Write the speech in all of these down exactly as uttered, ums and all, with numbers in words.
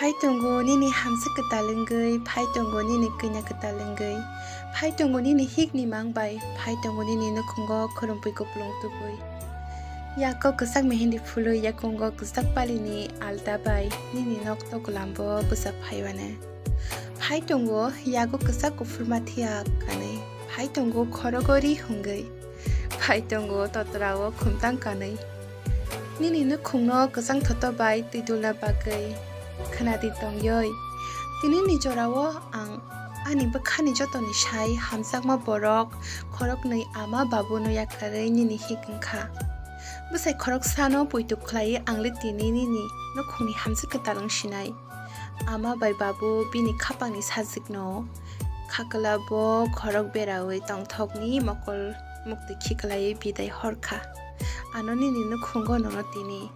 Phai tongo nini hamsa kwtal wngwi, phai tongo nini kanya kwtal wngwi, phai tongo nini hikni mang bai, phai tongo nini nukhungo khwrwngpui kupulung tubui. Yago kwchak mehindi phulwi, yakungo kwchak palini alta bai, nini nok tokulambo bwsa phaiwane. Phai tongo yago kwchak kuphurma thiya kanwi, phai tongo khorogo ri hwngwi, phai tongo totrao khumtang kanwi. Nini nukhungno kwchang thoto bai twi dulna bagwi. Khwnadi tongyoi, tinini jorao ang ani bwkhani jotoni sai hamjakma borok khoroknwi ama babuno yakarwi nini hik wngkha. Bwsai khoroksano poito khlaiwi ang le tini nini nukhungni hamjak kwtal wng sinai. Ama bai babu bini khapangni sajikno khakla bo khorok berawi tongthokni mokol muktwi khiklaiwi bidai horkha. Ano nini nukhungo nono tini.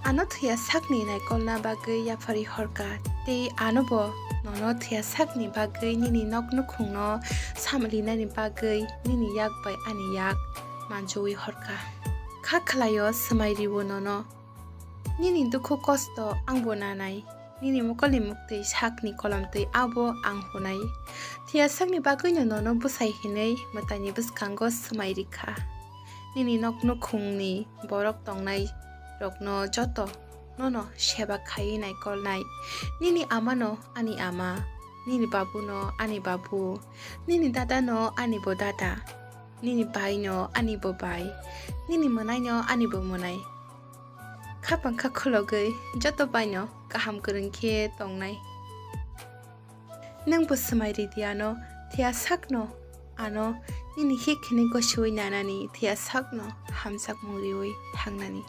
Ano thwiya sakni naikolna bagwi yapharwi horkha, tei ano bo nono thwiya sakni bagwi nini nok nukhungno samlinani bagwi nini yak bai ani yak manjui horkha. Kha khlaio swmai riwo nono. Nini dukhu kosto ang bo nanai, nini mokolni muktwi sakni kolomtwi abo ang hunai. Thwiya sakni bagwino nono bwsai hinwi mwtaini bwskango swmai rikha. Nini nok nukhungni borok tongnai rokno joto nono seba khaiwi naikolnai. Nini amano ani ama, nini babuno ani babu, nini dadano ani bo dada, nini baino ani bo bai, nini mwnaino ani bo mwnai. Khapang kha khulogwi joto baino kaham kwrwng khe tongnai. Nwng bo swmai ridi ano, thwiya sakno ano nini hik hinwi gosiwi nanani, thwiya sakno hamjakmung riwi thangnani.